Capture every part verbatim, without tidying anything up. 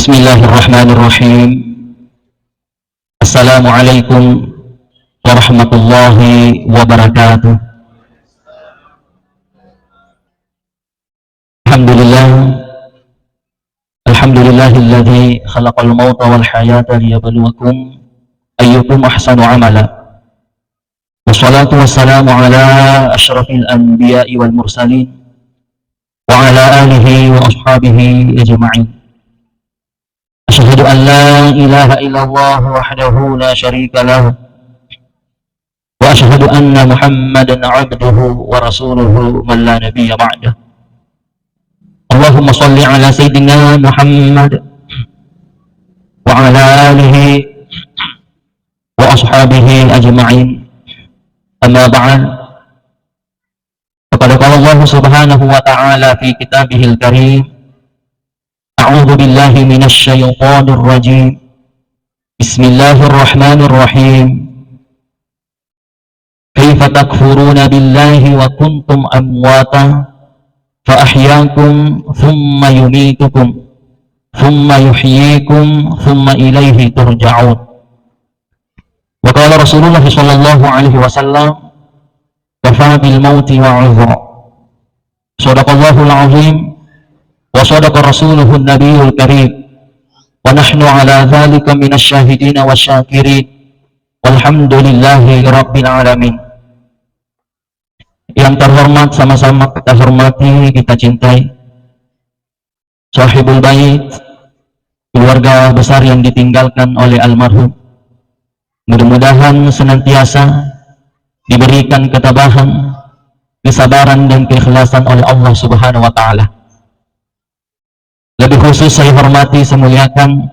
Bismillahirrahmanirrahim. Assalamualaikum warahmatullahi wabarakatuh. Alhamdulillah. Alhamdulillahilladzi khalaqal mauta wal hayata liyabluwakum ayyukum ahsanu amala. Wassalatu wassalamu ala asyrafil anbiya'i wal mursalin wa ala alihi wa ashabihi ajma'in. Asyhadu an la ilaha illallah wahdahu la syarika lah. Wa asyhadu anna Muhammadan abduhu wa rasuluhu man la nabiyya ba'dah. Allahumma salli ala sayyidina Muhammad wa ala alihi wa ashabihi ajma'in. Amma ba'd. Faqad qala Allah subhanahu wa ta'ala fi kitabihil karim. A'udzu billahi minasy syaithanir rajim. Bismillahirrahmanirrahim. Kaifa takfuruna billahi wa kuntum amwata fa ahyakum thumma yumitukum thumma yuhyikum thumma ilaihi turja'un. Wa qala Rasulullah sallallahu alaihi wasallam, kafa bil mauti wa'idha. Sadaqallahul azim wa sadaqa rasuluhun nabiyul karim. Wa nahnu ala dzalika minasy syahidina wasyakirin. Walhamdulillahi rabbil alamin. Yang terhormat, sama-sama kita hormati, kita cintai, Sahibul Bait, keluarga besar yang ditinggalkan oleh almarhum. Mudah-mudahan senantiasa diberikan ketabahan, kesabaran, dan keikhlasan oleh Allah Subhanahu wa Ta'ala. Lebih khusus saya hormati, saya muliakan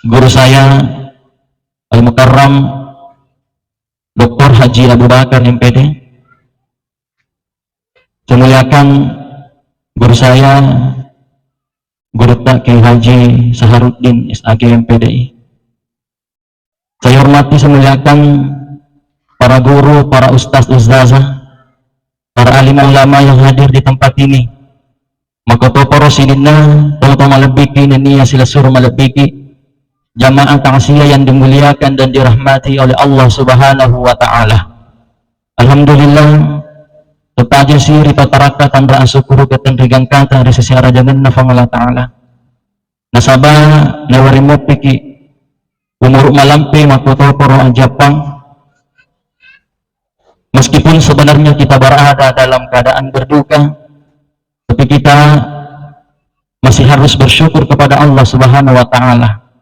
guru saya, Al-Mukarram Doktor Haji Abu Bakar, M P D. Saya muliakan guru saya, Gurutta Kiai Haji Saharuddin, S A G, M P D I. Saya hormati, saya muliakan para guru, para ustaz, ustazah, para alim ulama yang hadir di tempat ini. Makkotoparo sininna tau-tau malebbiki nennia silessureng malebbiki, jamaah takziah yang dimuliakan dan dirahmati oleh Allah Subhanahu wa Ta'ala. Alhamdulillah, tettajasi ripatarakka tanra asukkuruka tenrigangkata ri sese arajangenna Puang Allah Ta'ala. Nasaba naweremoppiki umuru malampe makkotoparo ajappang. Meskipun sebenarnya kita berada dalam keadaan berduka, tapi kita masih harus bersyukur kepada Allah Subhanahu wa Ta'ala.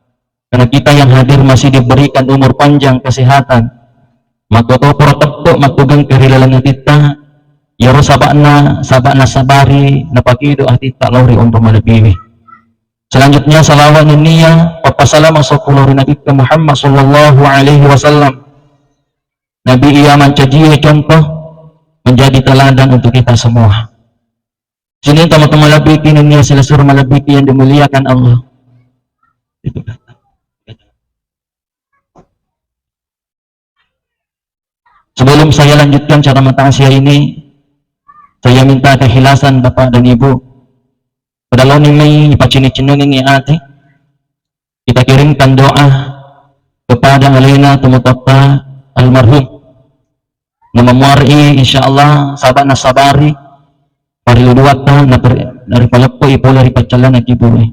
Karena kita yang hadir masih diberikan umur panjang, kesehatan. Makkotoparo teppu makkugangka ri laleng atitta, iyaro saba'na, saba'na sabari napakedo atitta lao ri onrong malebbiwi. Selanjutnya, salawat nennia pappasalama sokko lao ri Nabitta Muhammad sallallahu alaihi wasallam. Nabi iya mancajie contoh, menjadi teladan untuk kita semua. Sining tomatoa malebbiki nennia silessureng malebbiki yang dimuliakan Allah. Itu kata. Sebelum saya lanjutkan ceramah takziah ini, saya minta keikhlasan Bapak dan Ibu. Pada loni mai ipacinne-cinnengengngi ati, kita kirimkan doa kepada alena tomatoatta almarhum. Namamuarai, insya Allah, saba'na sabari, pariluduatta, napari-, naripaleppoi pole ri paccallana kibue.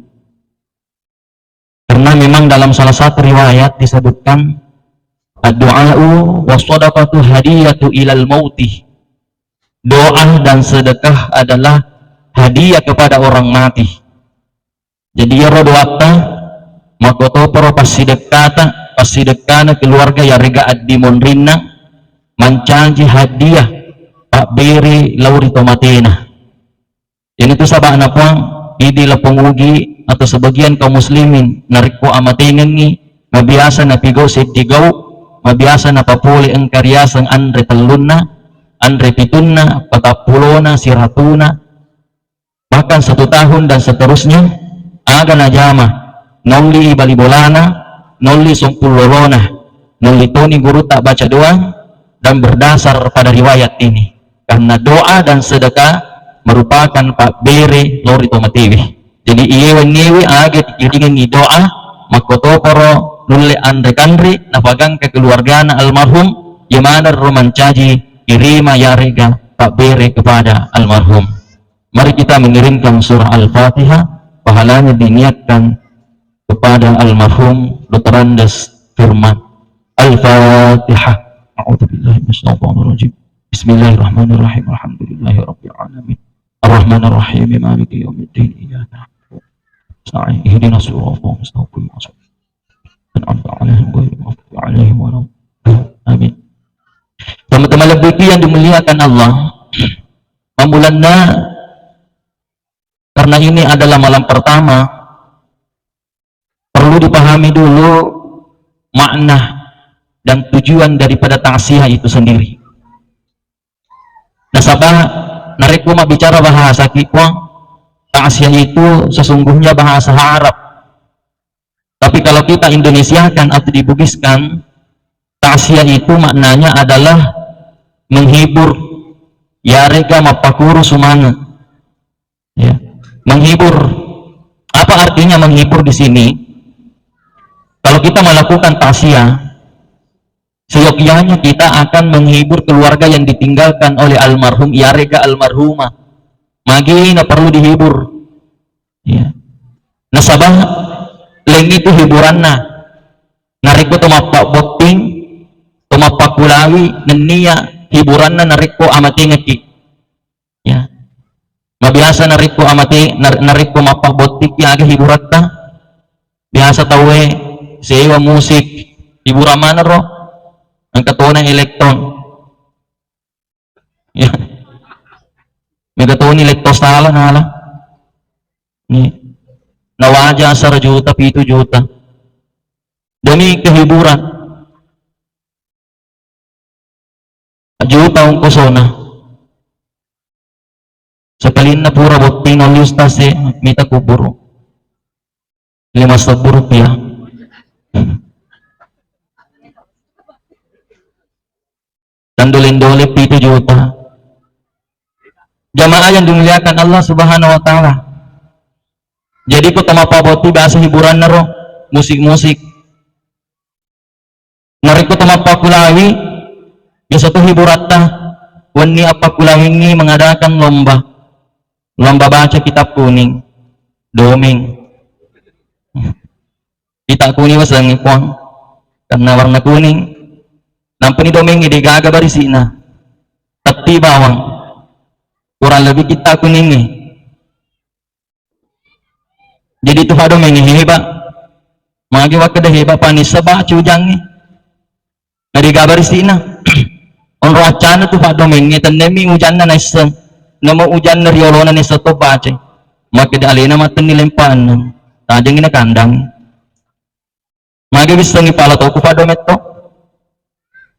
Karena memang dalam salah satu riwayat disebutkan, "Ad-du'a'u was-sadaqatu hadiyatu ilal mauti." Doa dan sedekah adalah hadiah kepada orang mati. Jadi, iyaro doatta, makkotoparo passidekkata, passidekkana keluarga yarega addimonrinna mancaji hadiah pabbere lao ri tomatena. Iyanatu saba'na, Puang, idi Lapong Ugi atau sebagian kaum muslimin narekko amatengengngi, mabiasa napigau seddi gau, mabiasa napapole engka riaseng anre tellunna, anre pitunna, patappulona, siratuna, bahkan satu tahun dan seterusnya, aga najama, naolli bali bolana, naolli sompung lolona, naolli toni gurutta baca doa, dan berdasar pada riwayat ini, karena doa dan sedekah merupakan pabbere lao ri tomatewe. Jadi iye wenniewe aga dikiringengngi doa, makkotoparo nulle anre-kanre napagangka keluargana almarhum, iye maneng ro mancaji irima yarega pabbere kepada almarhum. Mari kita mengirimkan surah Al-Fatihah, pahalanya diniatkan kepada almarhum Doktor Andes Firman. Al-Fatihah. A'udzubillahi minasyaitonirrajim. Bismillahirrahmanirrahim. Alhamdulillahirabbil alamin. Arrahmanirrahim. Maliki yaumiddin. Iyyaka na'budu wa iyyaka nasta'in. Ihdinas siratal mustaqim. An'amta 'alaihim ghairil maghdubi 'alaihim waladdallin. Amin. Teman-teman lebih yang dimuliakan Allah, mammulanna karena ini adalah malam pertama, perlu dipahami dulu makna dan tujuan daripada ta'siyah itu sendiri. Nasaba narekko mabbicara bahasa ki, Puang, ta'siyah itu sesungguhnya bahasa Arab. Tapi kalau kita Indonesiakan atau dibugiskan, ta'siyah itu maknanya adalah menghibur, yarega mappakuru sumange. Ya. Menghibur. Apa artinya menghibur di sini? Kalau kita melakukan ta'siyah, seyogyanya kita akan menghibur keluarga yang ditinggalkan oleh almarhum, yarega almarhumah. Magi na perlu dihibur. Ya. Nasaba lain itu hiburanna. Narekko to mappabotting, to mappakulawi, nennia hiburanna narekko amatengekki. Ya. Mabiasa narekko amate-, nar-, narekko mappabottikki aga hiburatta? Biasa tauwe sewa musik, hiburan maneng ro? Engka tona elektron. Ya. Mega toni letto sala nala. Ni. Nawaja sara juta, pitu juta. Demi kehiburan. Juta ongkosona. Sekalinna pura botting oli ustaz e, mita kuburu. Lima sebbu rupiah. Dan dole-dole pitu juta. Jamaah yang dimuliakan Allah Subhanahu wa Ta'ala. Jadi, ko to mappabotting biasa hiburanna ro, musik-musik. Narekko to mappakulawi, biasa to hiburatta, wenni appakulawiangngi mengadakan lomba. Lomba baca kitab kuning, domeng. Kitab kuning wasengngi, Puang, karena warna kuning. Nampani domengnge degaga barisi'na. Tetti bawang. Kurang lebih kitab kuningnge. Jadi tu paddomengnge hebat. Magi wakkeda hebat, panissa baca ujangnge. Nari gabar isi'na. Onro accana tu paddomengnge, tennemmi ujanna naisseng. Namo ujanna riolona naisseng to baca. Makkeda alena mattenni lempang. Tajengngi nakandang. Magi wissengngi pala to ku paddometto.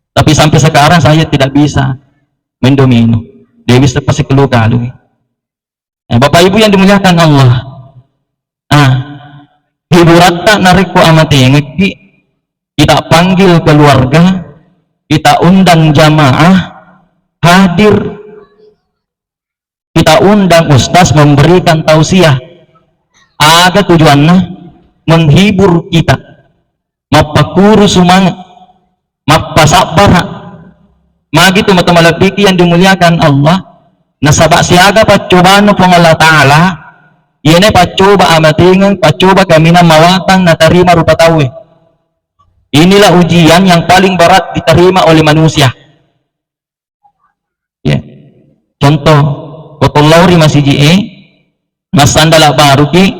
Tapi sampai sekarang saya tidak bisa main domino. Dia bisa pasti keluh kalui. Nah, Bapak Ibu yang dimuliakan Allah. Ah, hiburatta narekko amatengekki, kita panggil keluarga, kita undang jamaah hadir, kita undang ustaz memberikan tausiah. Aga tujuanna? Menghibur kita. Mappakuru sumanga, mappasabbara. Magi tu matu malebbiki yang dimuliakan Allah, nasaba siaga paccobana Puang Allah Ta'ala, iyana paccoba amatengeng, paccoba kaminang mawatang natarima rupa tauwe. Inilah ujian yang paling berat diterima oleh manusia. Ya. Contoh, ko to lao ri masiji'e, massandala baruki,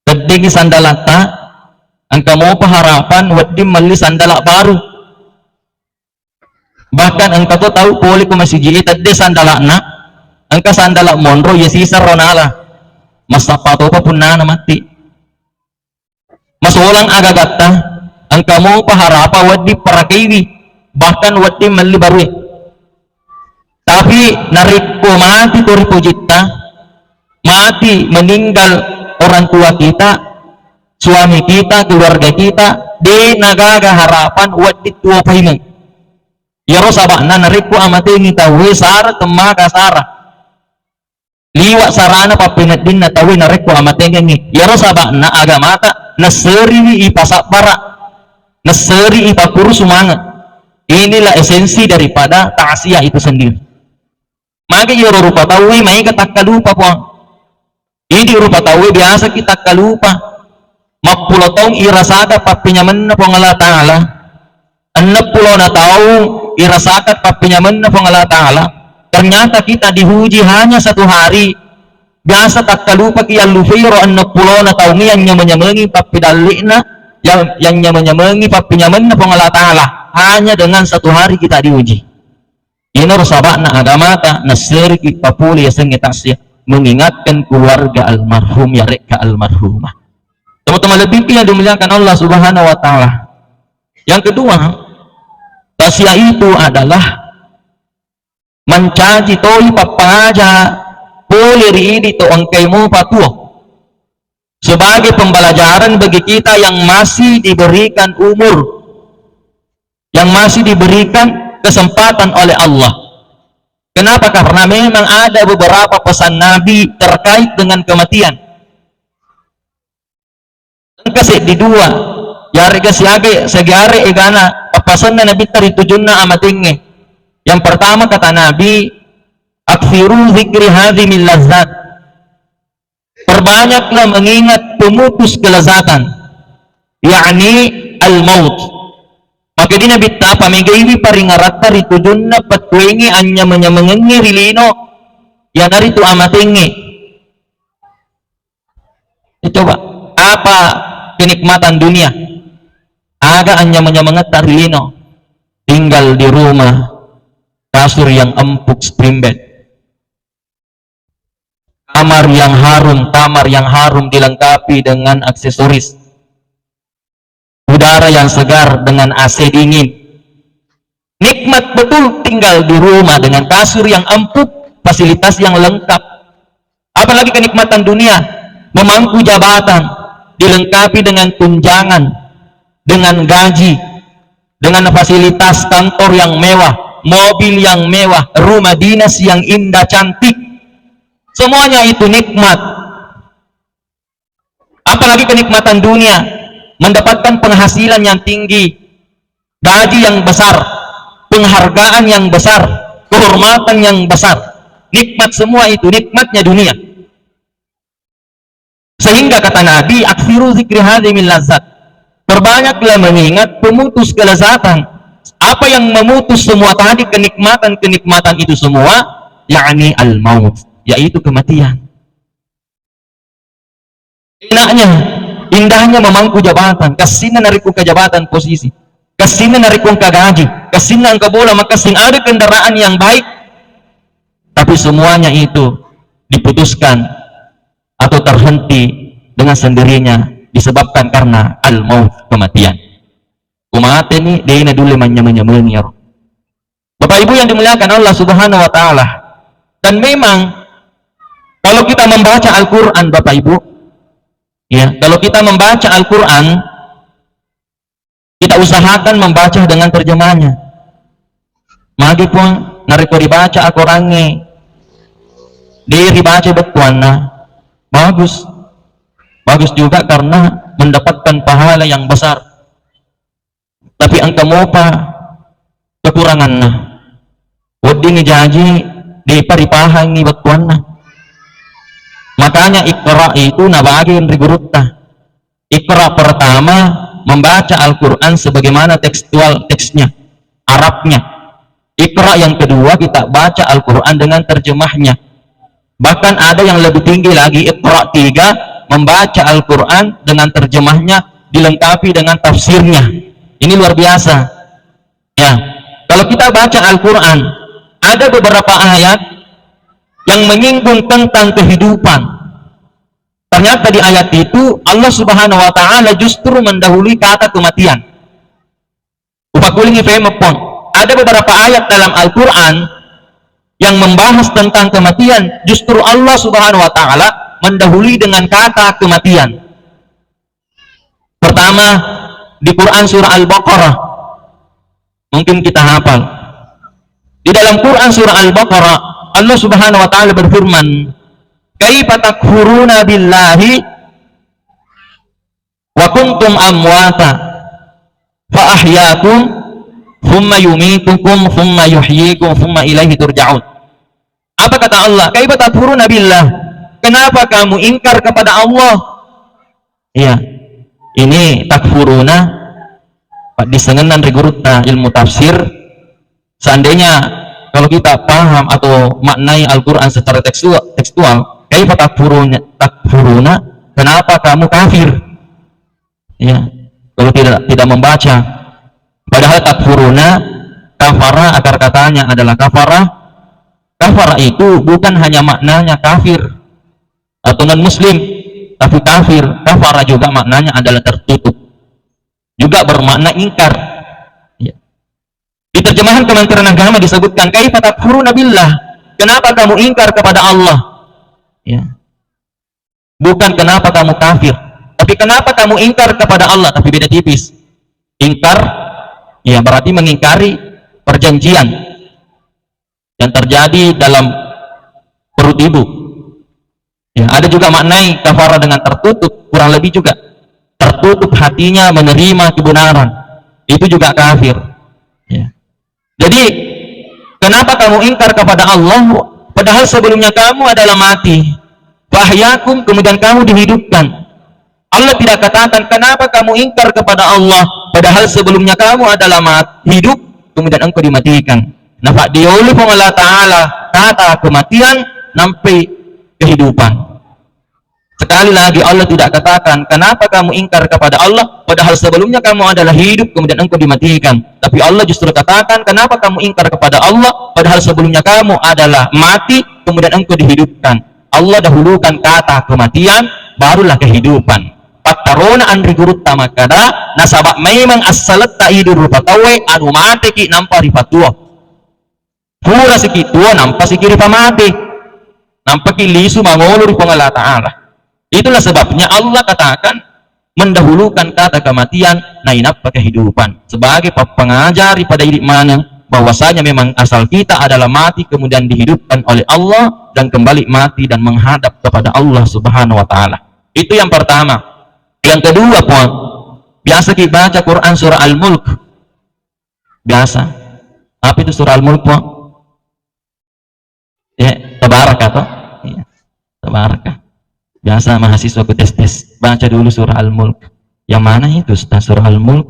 teddeki sandalatta, engka mopa harapan wedding melli sandala baru. Bahkan engka to tau pole ko masiji'e tedde sandala'na, engka sandala monro, iya siseng ro nala. Massappa topa punnana matti. Masolang agagatta, engka mopa harapa wedding parakaiwi, bahkan wedding melli barue. Tapi narekko mati to ri pojitta, mati, meninggal orang tua kita, suami kita, keluarga kita, de nagaga harapan wedding tuo paimeng. Iyaro saba'na narekko amatengi tauwe sara, temmaga sara. Iwa sarana pappeneddinna tauwe narekko amatengengngi. Iyaro saba'na agamata nasseriwi ipasabbara, nasseri ipakuru sumanga. Inilah esensi daripada ta'ziah itu sendiri. Magi iyaro rupa tauwe maega takkalupa, Puang. Idi rupa tauwe biasa ki takkalupa. Mappulo taung irasaka pappenyamenna Puang Allah Ta'ala. Enneng pulona taung irasaka pappenyamenna Puang Allah Ta'ala. Ternyata kita diuji hanya satu hari. Biasa takkalupaki yallufiro enneng pulona taung yang nyameng-nyamengi pappedalli'na, yang, yang nyameng-nyamengi pappenyamenna Puang Allah Ta'ala. Hanya dengan satu hari kita diuji. Iyaro saba'na agamata nasseriki papole yasengnge ta'ziah, mengingatkan keluarga almarhum, yarekka almarhumah. Teman-teman lebih yang dimuliakan Allah Subhanahu wa Ta'ala. Yang kedua, ta'ziah itu adalah mancaji toi pappangaja pole ri idi to engkai mopa tuo. Sebagai pembelajaran bagi kita yang masih diberikan umur, yang masih diberikan kesempatan oleh Allah. Kenapa? Karena memang ada beberapa pesan Nabi terkait dengan kematian. Engka seddi dua, yarega siaga, siaga are egana pappasenna Nabitta ri tujunna amatengnge. Yang pertama kata Nabi, "Aktsiru dzikri hadzimil ladzat." Perbanyaklah mengingat pemutus kelezatan, yakni al-maut. Maka di Nabitta pamegaiwi paringaratta ri tujunna pettuengngi anyameng-nyamengengngi ri lino, iyanaritu amatengnge. Eh, coba, apa kenikmatan dunia? Aga anyameng-nyamengetta ri lino? Tinggal di rumah, kasur yang empuk, spring bed. Kamar yang harum, kamar yang harum dilengkapi dengan aksesoris. Udara yang segar dengan A C dingin. Nikmat betul tinggal di rumah dengan kasur yang empuk, fasilitas yang lengkap. Apalagi kenikmatan dunia, memangku jabatan, dilengkapi dengan tunjangan, dengan gaji, dengan fasilitas kantor yang mewah, mobil yang mewah, rumah dinas yang indah, cantik. Semuanya itu nikmat. Apalagi kenikmatan dunia, mendapatkan penghasilan yang tinggi, gaji yang besar, penghargaan yang besar, kehormatan yang besar. Nikmat semua itu, nikmatnya dunia. Sehingga kata Nabi, "Aktsiru dzikri hadzimil ladzat." Perbanyaklah mengingat pemutus kelezatan. Apa yang memutus semua tadi kenikmatan-kenikmatan itu semua? Yakni al-maut, yaitu kematian. Enaknya, indahnya memangku jabatan, kessinna narekko ke jabatan posisi, kessinna narekko engka gaji, kessinna engka bola, makessing ada kendaraan yang baik, tapi semuanya itu diputuskan atau terhenti dengan sendirinya disebabkan karena al-maut, kematian. Ko mateni, de' nadulle manyameng-nyamengi iyaro. Bapak Ibu yang dimuliakan Allah Subhanahu wa Ta'ala. Dan memang, kalau kita membaca Al-Quran, Bapak Ibu, ya, kalau kita membaca Al-Quran, kita usahakan membaca dengan terjemahnya. Magi, Puang, narekko ribaca akorangnge, de' ribaca bettuanna, bagus. Bagus juga karena mendapatkan pahala yang besar. Tapi engka mopa kekuranganna. Weddingngi jaji, de'pa ripahangngi bettuanna. Makanya Iqra itu nabage ri gurutta. Iqra pertama membaca Al-Quran sebagaimana tekstual teksnya, Arabnya. Iqra yang kedua kita baca Al-Quran dengan terjemahnya. Bahkan ada yang lebih tinggi lagi, Iqra tiga, membaca Al-Quran dengan terjemahnya, dilengkapi dengan tafsirnya. Ini luar biasa. Ya, kalau kita baca Al-Quran, ada beberapa ayat yang menyinggung tentang kehidupan. Ternyata di ayat itu, Allah Subhanahu wa Ta'ala justru mendahului kata kematian. Upakkulingngi, Puang. Ada beberapa ayat dalam Al-Quran yang membahas tentang kematian, justru Allah Subhanahu wa Ta'ala mendahului dengan kata kematian. Pertama, di Quran surah Al-Baqarah. Mungkin kita hafal. Di dalam Quran surah Al-Baqarah, Allah Subhanahu wa Ta'ala berfirman, "Kaifa takfuruna billahi wa kuntum amwata fa ahyakum thumma yumitukum thumma yuhyikum thumma ilaihi turja'un." Apa kata Allah? "Kaifa takfuruna billah?" Kenapa kamu ingkar kepada Allah? Iya. Ini takfuruna, paddissengenna ri gurutta ilmu tafsir. Seandainya kalau kita paham atau maknai Al-Quran secara tekstua-, tekstual, "Kaifa takfuruna, takfuruna? Kenapa kamu kafir?" Ya, kalau tidak, tidak membaca. Padahal takfuruna, kafara akar katanya adalah kafara. Kafara itu bukan hanya maknanya kafir atau non muslim, tapi kafir, kafara juga maknanya adalah tertutup. Juga bermakna ingkar. Ya. Di terjemahan Kementerian Agama disebutkan, "Kaifa takfuruna billah?" Kenapa kamu ingkar kepada Allah? Ya. Bukan kenapa kamu kafir, tapi kenapa kamu ingkar kepada Allah, tapi beda tipis. Ingkar, ya, berarti mengingkari perjanjian yang terjadi dalam perut ibu. Ya, ada juga maknai kafara dengan tertutup, kurang lebih juga. Tertutup hatinya menerima kebenaran, itu juga kafir. Ya. Jadi, kenapa kamu ingkar kepada Allah, padahal sebelumnya kamu adalah mati? Fa ahyakum, kemudian kamu dihidupkan. Allah tidak katakan, "Kenapa kamu ingkar kepada Allah, padahal sebelumnya kamu adalah mat-, hidup, kemudian engkau dimatikan." Nafaddioli Puang Allah Ta'ala kata kematian nampai kehidupan. Sekali lagi, Allah tidak katakan, "Kenapa kamu ingkar kepada Allah, padahal sebelumnya kamu adalah hidup, kemudian engkau dimatikan?" Tapi Allah justru katakan, "Kenapa kamu ingkar kepada Allah, padahal sebelumnya kamu adalah mati, kemudian engkau dihidupkan?" Allah dahulukan kata kematian, barulah kehidupan. Pattarona anri gurutta makkada, nasaba memang assaletta idi rupa tauwe anu mateki nampa ripatuo. Pura siki tuo, nampa siki ripamate. Nampaki lisu mangolo ri Puang Allah Ta'ala. Itulah sebabnya Allah katakan, mendahulukan kata kematian, nainappa kehidupan. Sebagai pappangaja ripada idi maneng, bahwasanya memang asal kita adalah mati, kemudian dihidupkan oleh Allah, dan kembali mati dan menghadap kepada Allah Subhanahu wa Ta'ala. Itu yang pertama. Yang kedua, Puang, biasa ki baca Quran surah Al-Mulk. Biasa. Apa itu surah Al-Mulk, Puang? Ya, Tabaraka, toh? Iya. Tabaraka. Biasa mahasiswa ku tes-tes, "Baca dulu surah Al-Mulk." "Yang mana itu, Ustaz, surah Al-Mulk?"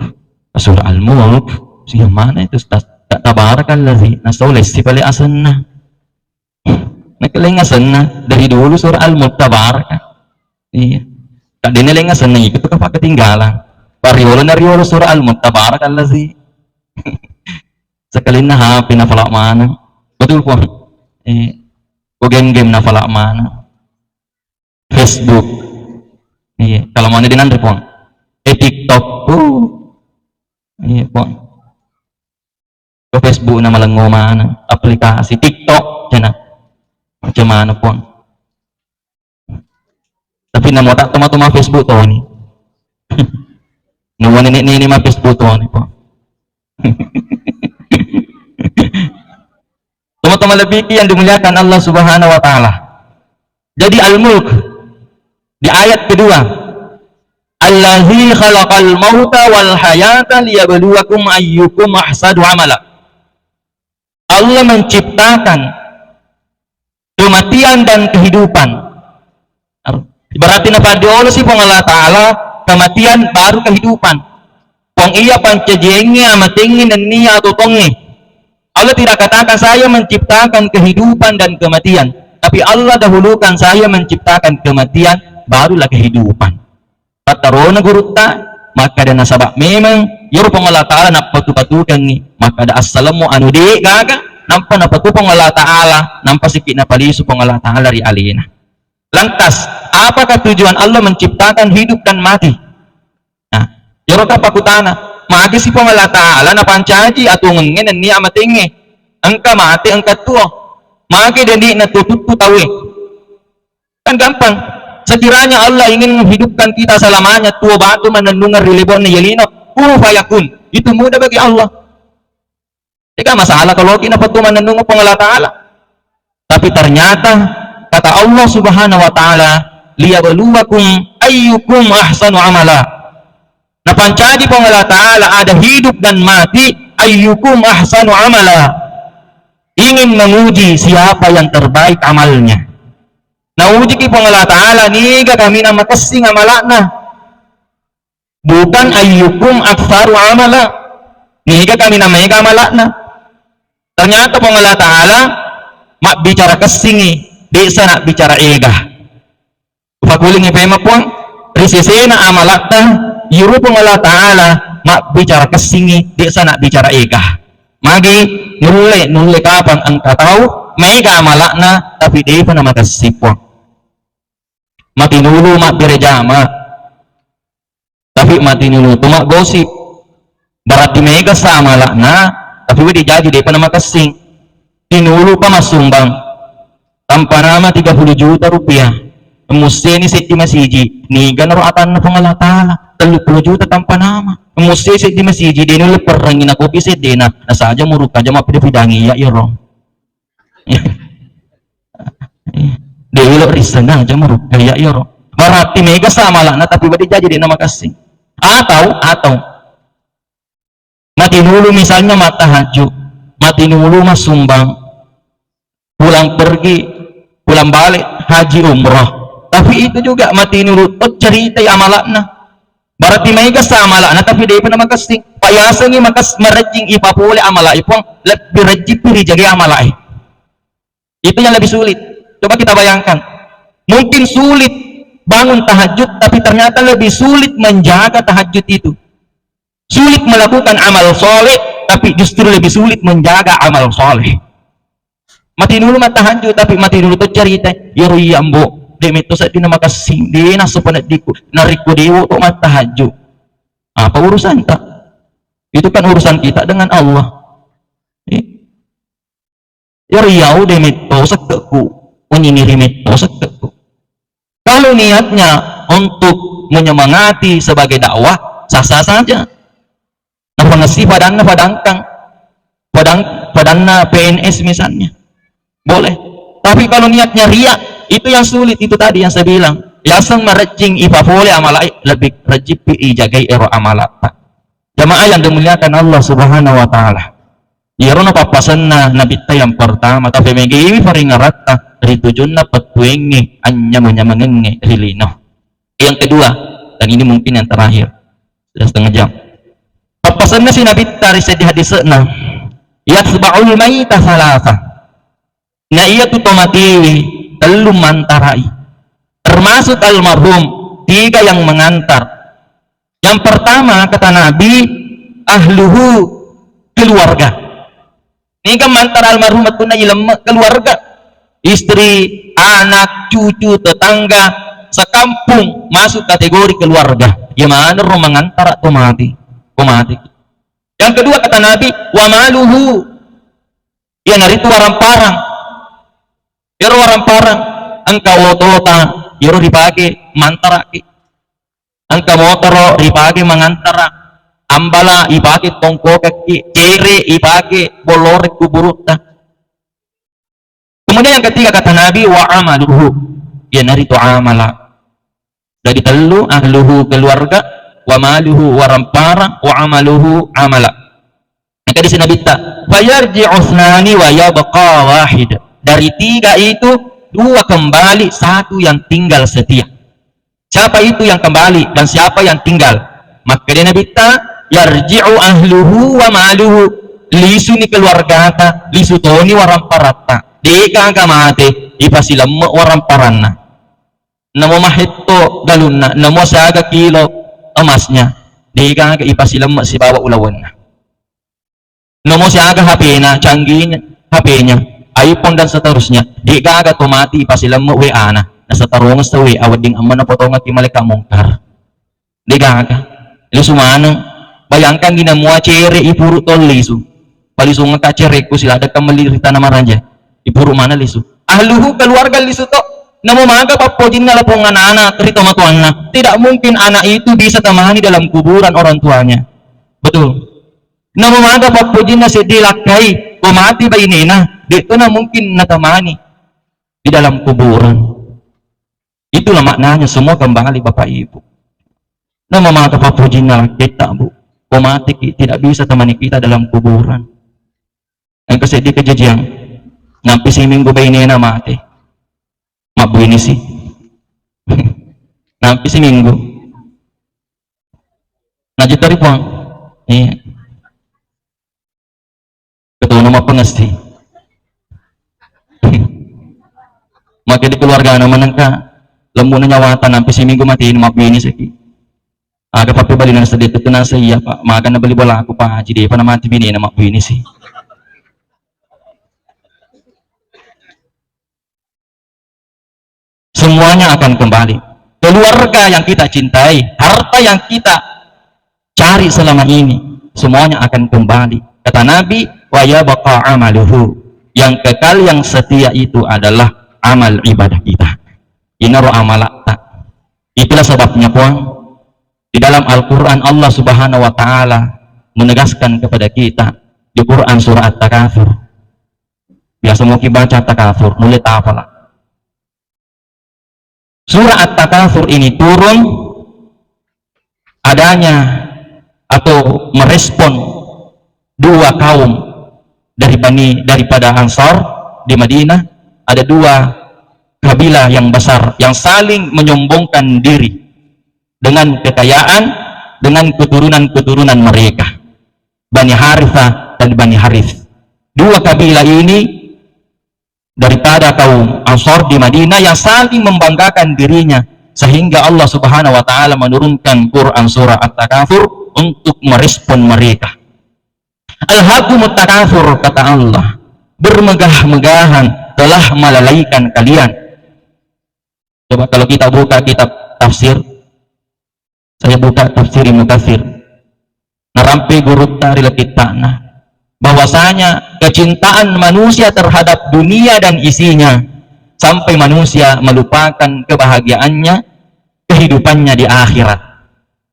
"Surah Al-Mulk." "Yang mana itu, Ustaz?" "Ta-, Tabarakallazi." Nah, soleh si pale asenna. Nakeleng asenna, dari dulu surah Al-Mulk, Tabaraka. Iya. Tadinna leng asenna, itu kapang ketinggalan. Pariolo na riolo surah Al-Mulk, Tabarakallazi. Sekalinna H P nafala maneng. Betul, Puang? Eh, ko game-game nafala maneng. Facebook. Iya, kalau mau dinanre, Puang. Eh, TikTok. Uh. Iya, Puang. Ko Facebook na malengo maneng. Aplikasi TikTok, cena. Macam mana, Puang? Tapi namo tak toma-toma Facebook toni. Namo nenek-nenek ma Facebook toni, Puang. Teman-teman lebih yang dimuliakan Allah Subhanahu wa Ta'ala. Jadi Al-Mulk di ayat kedua, "Allazi khalaqal mauta wal hayata liyabluwakum ayyukum ahsanu amala." Allah menciptakan kematian dan kehidupan. Berarti napaddiolo si Puang Allah Ta'ala kematian baru kehidupan. Puang iya pancajiengnge, amatengnge, nennia atotongnge. Allah tidak katakan, "Saya menciptakan kehidupan dan kematian." Tapi Allah dahulukan, "Saya menciptakan kematian, barulah kehidupan." Pattarona gurutta, makkada, nasaba memang iyaro Puang Allah Ta'ala nappatu-patukengngi, makkada, "Assalammu anu de gaga," nampa napatu Puang Allah Ta'ala, nampa sikki napalisu Puang Allah Ta'ala ri alena. Lantas, apakah tujuan Allah menciptakan hidup dan mati? Nah, iyaro kapang kutana, magi si Puang Allah Ta'ala napancaji atongengnge nennia amatengnge, engka mate, engka tuo, magi deni na tuo tuttu tauwe? Kan gampang. Sekiranya Allah ingin menghidupkan kita selamanya, tuo batu manennungeng ri lebokna yelino, kun fayakun. Itu mudah bagi Allah. Tidak masalah kalau kita petu manennungeng Puang Allah Ta'ala. Tapi ternyata Kata Allah Subhanahu wa Ta'ala, "Liyabluwakum ayyukum ahsanu amala." Napancaji Puang Allah Ta'ala ada hidup dan mati, "Ayyukum ahsanu amala." Ingin menguji siapa yang terbaik amalnya. Naujiki Puang Allah Ta'ala, niga kaminang makessing amala'na. Bukan ayyukum aktsaru amala. Niga kaminang maega amala'na. Ternyata Puang Allah Ta'ala mabbicara kessingi, de'sa nabbicara ega. Upakulingi pema Puang, ri sesena amala'ta, iyaro Puang Allah Ta'ala mabbicara kessingi, de'sa nabbicara ega. Magi nulle, nulle kapang engka tau maega amala'na, tapi de'pa namakessing Puang. Matinulu mabbere jama, tapi matinulu tu maggosip. Berarti maega sa amala'na, tapi wedding jaji de'pa namakessing. Tinulu pa massumbang, tampa nama tiga puluh juta rupiah. Musseni seddi masiji, niga naro atanna Puang Allah Ta'ala, tellu puluh juta tampa nama. Musse seddi masiji, de' nulle perrengi nakopi seddena, nasaja murukka aja mappida-pidangi iya iyaro. De'lo risseng aja murukka iya iyaro. Berarti maega sa amala'na tapi wedding jaji de'na makessing. Atau, atau matinulu misalnya mattahajju, matinulu massumbang, pulang pergi, pulang balik, haji umrah. Tapi itu juga matinulu to ceritai amala'na. Berarti maega sa amala'na tapi de'pa namakessing. Pa yasengi makas-, marejjing ipapole amala'i Puang, lebbi rejjippi rijagai amala'i. Itu yang lebih sulit. Coba kita bayangkan. Mungkin sulit bangun tahajud, tapi ternyata lebih sulit menjaga tahajud itu. Sulit melakukan amal soleh, tapi justru lebih sulit menjaga amal soleh. Matinulu mattahajud, tapi matinulu to cerita. Iyaro iya, Mbo, de' metto seddinna makessing, de' nasu paneddiku. Narekko de'wo to mattahajud, apa urusanta? Itu kan urusan kita dengan Allah. Eh. Iyaro iyau de' metto sekke'ku, wenyini ri metto sekke'ku. Kalau niatnya untuk menyemangati sebagai dakwah, sah-sah saja. Napangessi padanna padangkang, padang-, padanna P N S misalnya, boleh. Tapi kalau niatnya riya, itu yang sulit, itu tadi yang saya bilang. Yaseng marejjing ipapole amala'i, lebih rejjippi ijagai ero amalatta. Jamaah yang dimuliakan Allah Subhanahu wa Ta'ala. Iyaro na pappasenna Nabitta yang pertama, tapi megiwi paringaratta ri tujunna pettuengnge, anyameng-nyamengengnge ri lino. Yang kedua, dan ini mungkin yang terakhir, sudah setengah jam. Pappasenna si Nabitta ri seddi hadise'na, "Yatba'ul maita salasa." Na iya tu to matiwi tellu mantarai. Termasuk almarhum, tiga yang mengantar. Yang pertama, kata Nabi, ahluhu, keluarga. Ini kan mantar almarhum, betulna ilemme keluarga. Istri, anak, cucu, tetangga, sekampung masuk kategori keluarga. Iya maneng ro mangantara to mati. Ko mati. Yang kedua, kata Nabi, wa maluhu. Iyanaritu waramparang. Iyaro waramparang, engka otota, iyaro ripake mantaraki. Engka motoro ripake mangantara, ambala ipake tongkokekki, cere ipake bollore kuburutta. Kemudian yang ketiga, kata Nabi, wa amaluhu, iyanaritu amala. Jadi tellu, ahluhu keluarga, wa maluhu waramparang, wa amaluhu amala. Maka di sini Nabitta, fayarji'u usnani wa yabqa wahid. Dari tiga itu, dua kembali, satu yang tinggal setia. Siapa itu yang kembali dan siapa yang tinggal? Maka di Nabitta, yarji'u ahluhu wa maluhu. Lisuni keluargata, lisu toni waramparatta. De'gaga mate, ipasilemme waramparanna. Namo mahetto galunna, namo siaga kilo emasnya, de'gaga ipasilemme sibawa ulawenna. Namo siaga H P-na, canggihnya H P-nya, iPhone dan seterusnya, de'gaga to mati ipasilemme W A-na, nasetarongeng se W A wedding emmana potongekki malaika mungkar. De'gaga. Lisu maneng. Bayangkan gina mua cere ipuru to lisu. Palisungekka cerekku siladekka melli ri Tanah Maraja. Ipuru maneng lisu. Ahluhu keluarga lisu to. Namo maga pappojinna lapong anak-anak ri tomatoanna. Tidak mungkin anak itu bisa temani dalam kuburan orang tuanya. Betul. Namo maga pappojinna seddi lakkai, ko mati bainena, de'tona mungkin natemani. di dalam kuburan. Itulah maknanya semua kembali, Bapak Ibu. Nama maka papujinna lakketta, Bu? Ko mateki, tidak bisa temani kita dalam kuburan. Engka seddi kejadian. Nampi siminggu bainena mate. Mabbuini si. Nampi siminggu. Najitari Puang. Iya. Ketuno mappengessi. Maka di keluargana manengka lembuna nyawata nampi siminggu mati ini mabbinisaki. Aga pappebalina seddi tettu nasa iya, Pak. Maga nabeli bolaku, Pak Haji, depa namati binena mabbinisi. Semuanya akan kembali. Keluarga yang kita cintai, harta yang kita cari selama ini, semuanya akan kembali. Kata Nabi, "Wa yabqa amaluhu." Yang kekal, yang setia itu adalah amal ibadah kita. Inaro amalatta. Itulah sebabnya, Puang, di dalam Al-Quran Allah Subhanahu wa Ta'ala menegaskan kepada kita di Quran surah At-Takatsur. Biasa mau kibaca At-Takatsur, mulai tapala. Surah At-Takatsur ini turun adanya atau merespon dua kaum dari Bani, daripada Ansar di Madinah, ada dua kabilah yang besar yang saling menyombongkan diri dengan kekayaan, dengan keturunan-keturunan mereka, Bani Harithah dan Bani Harith. Dua kabilah ini daripada kaum Ansar di Madinah yang saling membanggakan dirinya, sehingga Allah Subhanahu wa Ta'ala menurunkan Quran surah At-Takatsur untuk merespon mereka. "Alhakumut takatsur," kata Allah, "bermegah-megahan telah melalaikan kalian." Coba kalau kita buka kitab tafsir, saya buka tafsir Ibnu Katsir. Narampe gurutta ri lekittana bahwasanya kecintaan manusia terhadap dunia dan isinya sampai manusia melupakan kebahagiaannya, kehidupannya di akhirat.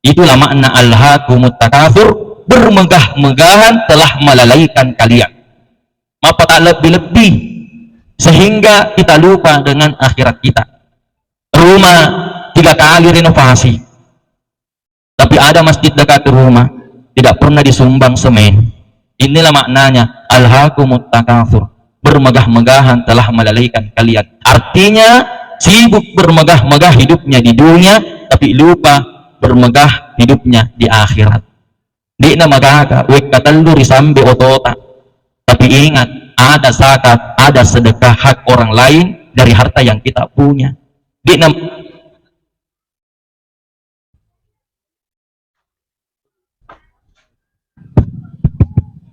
Itulah makna "Alhakumut takatsur," bermegah-megahan telah melalaikan kalian. Mappatalebbi-lebbi sehingga kita lupa dengan akhirat kita. Rumah tiga kali renovasi, tapi ada masjid dekat rumah, tidak pernah disumbang semen. Inilah maknanya, "Alhakumut takatsur." Bermegah-megahan telah melalaikan kalian. Artinya, sibuk bermegah-megah hidupnya di dunia, tapi lupa bermegah hidupnya di akhirat. De'na magaga wekka tellu risambe otota. Tapi ingat, ada zakat, ada sedekah hak orang lain dari harta yang kita punya. De'na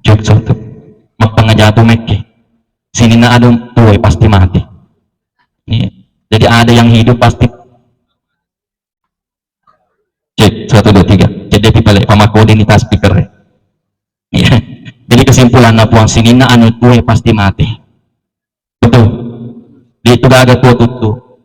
Cek satu. Mappangajatu mekke. Sininna anu tuwe pasti mati. Iya. Jadi ada yang hidup pasti. Cek satu dua tiga. Cek dia pipale pamakode ni tas speaker. Iya. Jadi kesimpulanna, Puang, sininna anu tuwe pasti mati. Betul. Di itu gaga tua tuttu.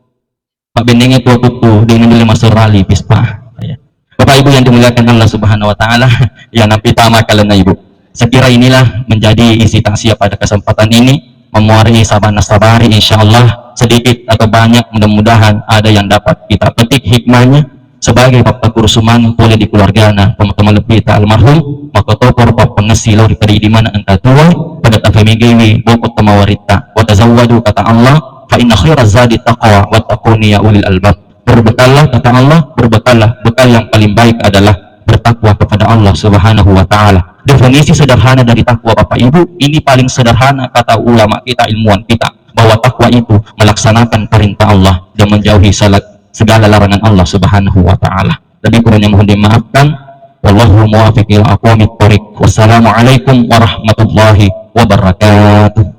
Pabbennengnge tua tuttu, de' nanulle massorali pispa. Ya. Bapak Ibu yang dimuliakan Allah Subhanahu wa Ta'ala, yang nampi tama kalenna Ibu. Sekira inilah menjadi isi takziah pada kesempatan ini, memuari sabana sabari, insya Allah sedikit atau banyak, mudah-mudahan ada yang dapat kita petik hikmahnya sebagai pappakursuman pole di keluargana, teman-teman lebih tak almarhum, maka topor pappengessi lori pada di mana engka tua, pada tafemigaiwi bokot temawaritta, wa tazawwadu kata Allah, "Fa inna khairaz zadi taqwa, wattaquni ya ulil albab." Berbekallah, kata Allah, berbekallah. Bekal yang paling baik adalah bertakwa kepada Allah Subhanahu wa Ta'ala. Definisi sederhana dari takwa, Bapak Ibu, ini paling sederhana kata ulama kita, ilmuwan kita, bahwa takwa itu melaksanakan perintah Allah dan menjauhi salat, segala larangan Allah Subhanahu wa Ta'ala. Lebih kurangnya mohon dimaafkan. Wallahu muwaffiq ila aqwamit thoriq. Wassalamualaikum warahmatullahi wabarakatuh.